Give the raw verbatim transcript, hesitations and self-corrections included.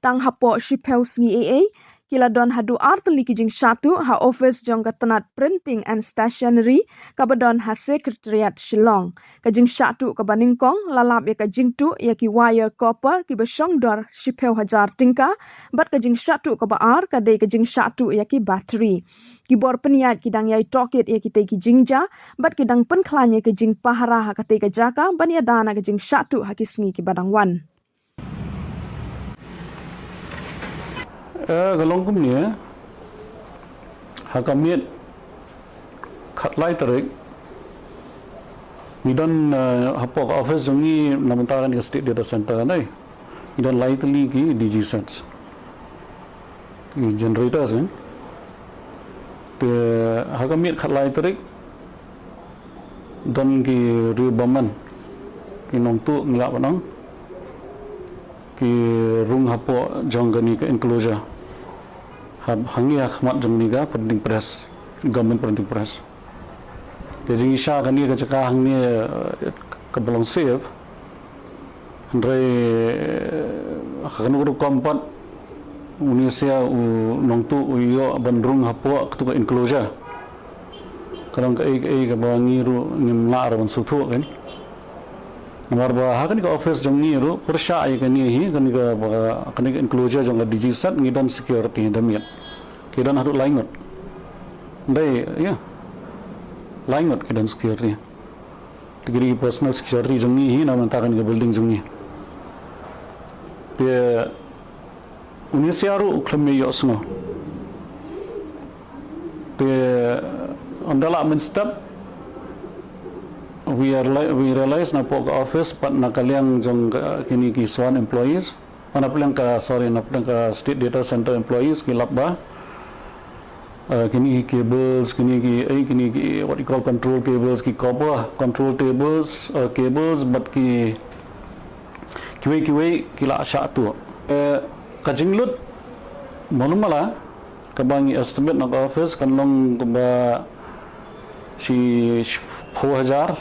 tang hapoh shiphew sngi ei ei, ki la don haduh ar tylli ki jingshah tuh ha office jong ka tnat Printing and Stationery kaba don ha Secretariat Shillong. Ka jingshah tuh kaba nyngkong la lap ïa ka jingtuh ïa ki wire copper kiba shong dor shiphew hajar tyngka, bad ka jingshah tuh kaba ar ka dei ka jingshah tuh ïa ki battery. Ki bor pynïaid ki dang ïai tohkit ïa kitei ki jingjia, bad ki dang pynkhlaiñ ïa ka jingpahara ha katei ka jaka ban ïada na ka jingshah tuh ha ki sngi kiba dang wan. Eh, ka long kumne, ha ka miet khatlai tarik, ngi don, eh, hapoh ka office jong ngi na bynta kane ka State Data Center, nai. Ngi don lai tylli ki D G sets. Ki generators, eh. Te ha ka miet khatlai tarik, don ki riew bymman, ki nongtuh ngi lah ban ong, ki rung hapoh jong kane ka enclosure. Ha, hangne ha khmat jong kane ka printing press, government printing press. Te jingshisha kane ka jaka hangne, eh, kaba long safe. Hynrei, eh, ha kano ka rukom pat, une u sha u nongtuh u ïoh ban rung hapoh katei ka enclosure. Ka long kaei kaei kaba ngi ruh ngim lah ruh ban sngewthuh, kan. Namar ba ha kane ka office jong ngi ruh pyrshah ïa kane hi, kane ka ba, kane ka enclosure jong ka D G sets ngi don security da miet. Ki don haduh lai ngut. Dei, ïa. Lai ngut ki don security. Te kine ki personal security jong ngi hi na bynta kane ka building jong ngi. Te une u sha ruh u khlem ïohsngew. Te ynda lah mynstep, we are li-, we realize napoh ka office bad na ka liang jong ka, kine ki sworn employees. Na pdeng ka, sorry, na pdeng ka State Data Center employees ki lap ba, eh, kine ki cables, kine ki, eh, kine ki, what you call, control cables, ki copper control cables, eh, cables, bad ki, kiwei kiwei ki la shah tuh. Eh, ka jinglut malu mala, kaba ngi estimate na ka office kan long kaba shi, shiphew hajar.